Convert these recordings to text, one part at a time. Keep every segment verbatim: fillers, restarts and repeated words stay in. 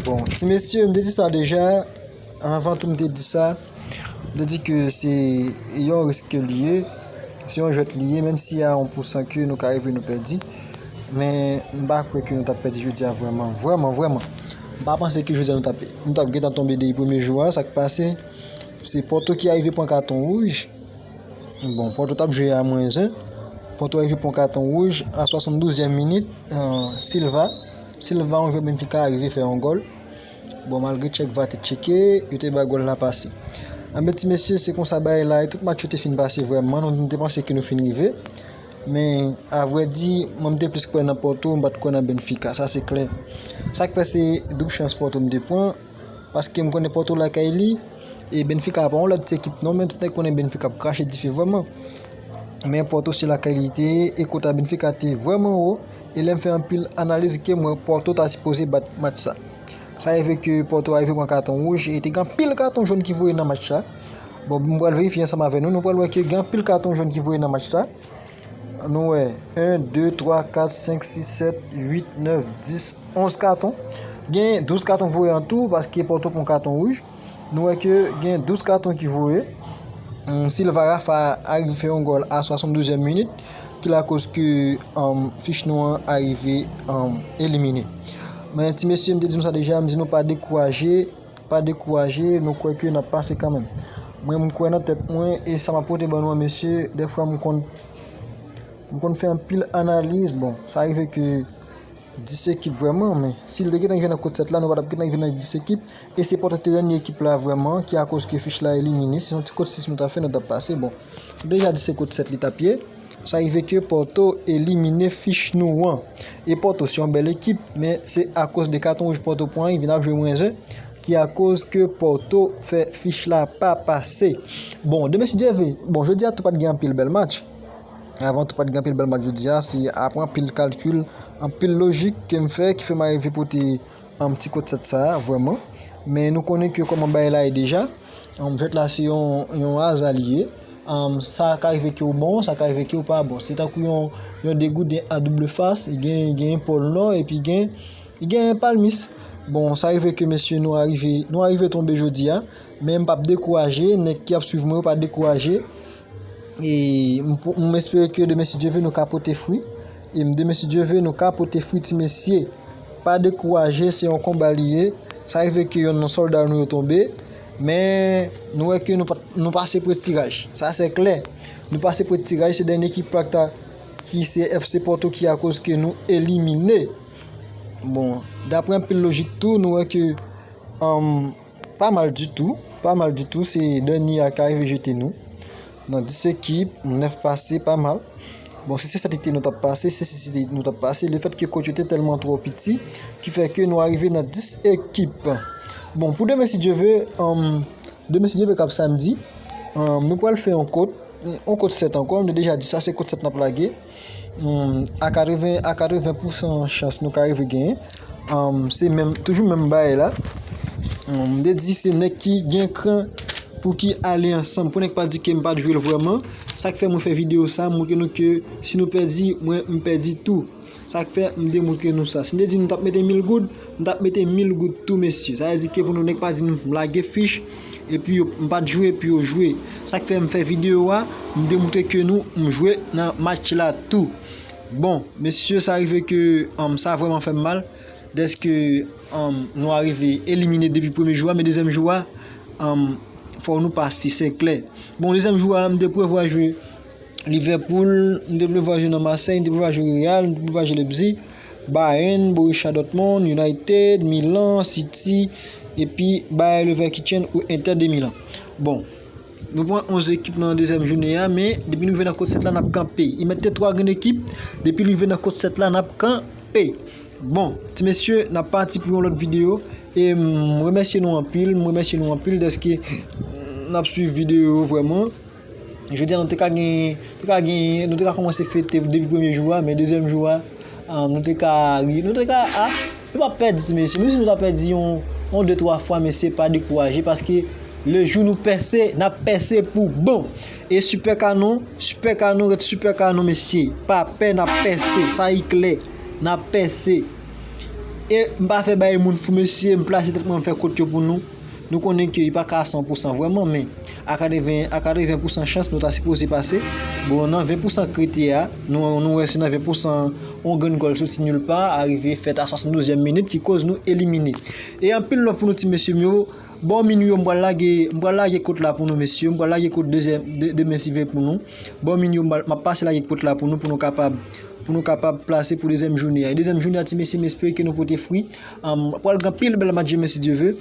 Bon, ti mesye, m te di sa deja. Anvan tou, m te di sa. M te di ke se yon risk ke li ye. Se yon jwèt li ye, menm si a yon pousan ke nou ka rive nou pèdi. Men, m pa kwè ke nou t ap pèdi jodi a vrèman, vrèman, vrèman. M pa panse ke jodi a nou t ap, nou t ap gentan tonbe depi premye jou a. Sa k pase, se Porto ki arive pran katon wouj. Bon, Porto t ap jwe a mwens en. Porto arive pran katon wouj a swasanndouzèm minit. Silva, Silva, yon jwè Benfica, arive fè yon gòl. Bon, malgre tchèk va te tcheke, yo te bay gòl la pase. Anben, ti mesye, se konsa bagay la ye. Tout match yo te fin pase vrèman. Nou, nou te panse ke nou fin rive. Men, avrèdi, mwen, m te plis kwè nan Porto, m pa t kwè nan Benfica. Sa, se klè. Sa k fè se doub chans Porto m te pran. Paske m konnen Porto lakay li. E Benfica pa yon lòt ti ekip non, men tout nèg konnen Benfica ap krache dife vrèman. Men Porto se lakay li te ye, e kota Benfica te vrèman wo. E lè m fè anpil analiz ke m wè Porto ta sipoze bat match sa. Sa rive ke Porto arive pran katon wouj, e te gen anpil katon jòn ki voye nan match sa. Bon, m pral verifye ansanm avè nou, nou pral wè ke gen anpil katon jòn ki voye nan match sa. Nou wè, en, de, twa, kat, senk, sis, sèt, uit, nèf, dis, onz katon. Gen douz katon voye an tou, paske Porto pran katon wouj. Nou wè ke gen douz katon ki voye. Silva Rafa arive fè yon gòl a swasanndouzèm minit, ki lakoz ke fich nou an arive elimine. Men ti mesye, m te di nou sa deja, m di nou pa dekouraje, pa dekouraje, nou kwè ke n ap pase kanmenm. Mwen, m kwè nan tèt mwen, e sa m ap pote ban nou an, mesye, dèfwa m konn, m konn fè anpil analiz. Bon, sa rive ke dis ekip vrèman, men si l te gentan rive nan kot sèt la, nou pa t ap gentan rive nan dis ekip. E se Porto ki te dènye ekip la vrèman, ki akoz ke fich la elimine. Se yon ti kot sis nou ta fè, nou t ap pase. Bon, nou deja di se kot sèt li t ap ye. Sa rive ke Porto elimine fich nou an. E Porto se yon bèl ekip, men se akoz de katon wouj Porto pran, li vin ap jwe mwens en, ki akoz ke Porto fè fich la pa pase. Bon, demen si Dye vle, bon, jodi a tou pa t gen anpil bèl match. Avan tou pa t gen anpil bèl match jodi a, se apre anpil kalkil, anpil lojik ke m fè, ki fè m arive pote, um, ti kot sèt sa a, vrèman. Men nou konnen ke kòman bagay la ye deja. Um, jwèt la se yon, yon aza li ye. Um, sa ka rive ke w bon, sa ka rive ke w pa bon. Se tankou yon, yon degouden a double fas, gen, gen pòl nò, epi gen, gen palmis. Bon, sa rive ke mesye nou arive, nou arive tonbe jodi a. Men m p ap dekouraje, nèg ki ap swiv mwen yo pa dekouraje. E m, m espere ke demen, si Dye vle, nou ka pote fwi. E m, demen, si Dye vle, nou ka pote fwi, ti mesye. Pa dekouraje, se yon konba li ye. Sa rive ke yonn nan sòlda nou yo tonbe. Men nou wè ke nou, pa, nou pase pre tiraj. Sa se klè. Nou pase pre tiraj, se dènye ekip la ki se F C Porto ki akoz ke nou elimine. Bon, daprè anpil lojik tou, nou wè ke, um, pa mal ditou, pa mal ditou, se dènye a ka rive jete nou. Nan dis ekip, nèf pase, pa mal. Bon, si se sèt ki te nou t ap pase, se sis ki te nou t ap pase, lefètke kot yo te tèlman twò piti, ki fè ke nou arive nan dis ekip. Bon, pou demen, si Dye vle, um, demen, si Dye vle, k ap samdi, um, nou pral fè yon kot, yon kot sèt ankò, m te deja di sa, se kot sèt n ap lage. Hmm, a katreven, a katreven pousan chans nou ka rive genyen. Um, se menm, toujou menm bagay la. Um, m te di se nèg ki gen kran pou ki ale ansanm. Pou nèg pa di ke m pa t jwe l vrèman. Sa k fè mwen fè videyo sa, m montre nou ke si nou pèdi, mwen, m pèdi tou. Sa k fè m te montre nou sa. Si m te di nou t ap mete mil goud, m t ap mete mil goud tou, mesye. Sa vle di ke pou nou nèg pa di nou m lage fich, epi yo, m pa t jwe, epi yo jwe. Sa k fè m fè videyo a, m te montre ke nou, m jwe nan match la tou. Bon, mesye, sa rive ke, um, sa vrèman fè m mal. Dèske, um, nou arive elimine depi premye jou a, men dezyèm jou a, um, fò nou pase, se klè. Bon, dezyèm jou a, m te prevwa jwe Liverpool, m te prevwa jwe nan Marseille, m te prevwa jwe Real, m te prevwa jwe Leipzig, Bayern, Borussia Dortmund, United, Milan, City, epi Bayer Leverkusen ou Inter de Milan. Bon, nou pran onz ekip nan dezyèm jounen an, men depi nou rive nan kot sèt la, n ap kanpe. I mèt te twa grenn ekip, depi nou rive nan kot sèt la, n ap kanpe. Bon, ti mesye, n ap pati pou yon lòt videyo. E m remèsye nou anpil, m remèsye nou anpil dèske n ap swiv videyo yo vrèman. Jodi a nou te ka gen, te ka gen, nou te ka kòmanse fete depi premye jou a, men dezyèm jou a, ah, nou te ka ri, nou te ka, ah, nou pa pèdi ti mesye. Menm si nou ta pèdi yon, yon de twa fwa, mesye, pa dekouraje, paske le jou nou pèse, n ap pèse pou bon. E Super Canon, Super Canon, ret Super Canon, mesye. Pa pè, n ap pèse, sa e klè. N ap pèse. E m pa fè bay moun fou, mesye, m plase tèt mwen, m fè kot yo pou nou. Nou konnen ke li pa ka a san pou san vrèman, men a katreven, a katreven pou san chans nou ta sipoze pase. Bon, nan ven pou san k rete a, nou, nou wè se nan ven pou san yon grenn gòl soti nil pa, arive fèt a swasanndouzèm minit, ki koz nou elimine. E anpil love pou nou ti mesye m yo. Bò mini yo, m pral lage, m pral lage kot la pou nou, mesye. M pral lage kot dezyèm, de, demen si Dye vle pou nou. Bò mini yo, m pral, m ap pase lage kot la pou nou, pou nou kapab, pou nou kapab plase pou dezyèm jounen an. E dezyèm jounen an, ti mesye, m espere ke nou pote fwi. Anm, pral gen anpil bèl match demen si Dye vle.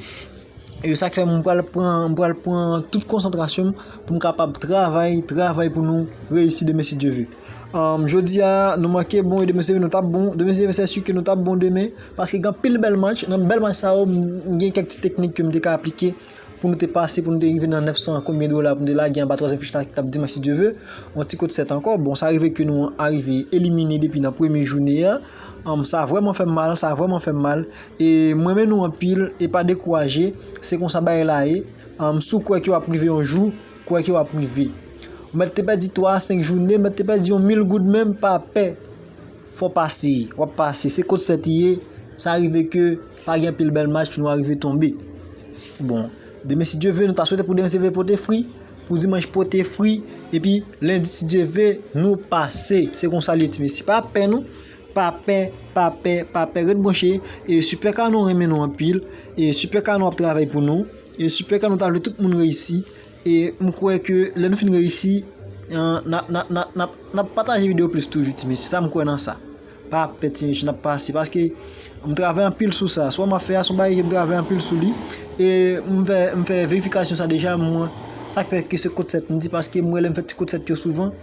E sa k fè m pral pran, m pral pran tout konsantrasyon m pou m kapab travay, travay pou nou reyisi demen si Dye vle. Anm, jodi a, nou manke bon, e demen si Dye vle, nou t ap bon. Demen si Dye vle, se si ke nou t ap bon demen. Paske gen anpil bèl match. Nan bèl match sa yo, m, m gen kèk ti teknik ke m te ka aplike pou nou te pase, pou nou te rive nan nèf san konbyen dola, pou nou te lage anba twazyèm fich la ki t ap dimanch si Dye vle. Yon ti kout sèt ankò. Bon, sa rive ke nou arive elimine depi nan premye jounen an. Anm, sa vrèman fè m mal, sa vrèman fè m mal. E m renmen nou anpil, e pa dekouraje, se konsa bagay la ye. Anm, si w kwè ke w ap rive yon jou, kwè ke w ap rive. Ou mèt te pèdi twa a senk jounen, mèt te pèdi yon mil goud menm, pa pè. Fò pase, w ap pase. Se kot sèt li ye, sa rive ke pa gen anpil bèl match, nou arive tonbe. Bon, demen si Dye vle, nou ta swete pou demen si Dye vle pote fwi, pou dimanch pote fwi, epi lendi si Dye vle, nou pase. Se konsa l ye ti mesye. Pa pè non, pa pè, pa pè, pa pè, ret branche. E Super Canon renmen nou anpil, e Super Canon ap travay pou nou, e Super Canon ta vle tout moun reyisi. E m kwè ke lè nou fin reyisi, an, n ap, n ap, n ap, n ap, n ap pataje videyo plis toujou, ti mesye. Sa m kwè nan sa. Pa pè, ti mesye, n ap pase. Paske m travay anpil sou sa. Sa m ap fè a, se yon bagay ke m travay anpil sou li. E m fè, m fè verifikasyon sa deja, mwen. Sa k fè ke se kot sèt m di, paske m wè lè m fè ti kot sèt yo souvan,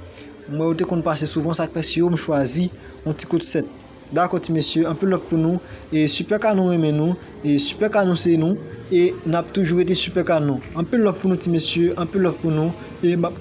m wè yo te konn pase souvan, sa k fè se yo m chwazi yon ti kot sèt. Dakò, ti mesye, anpil love pou nou. E Super Canon renmen nou. E Super Canon se nou. E n ap toujou rete Super Canon. Anpil love pou nou, ti mesye, anpil love pou nou. E m ap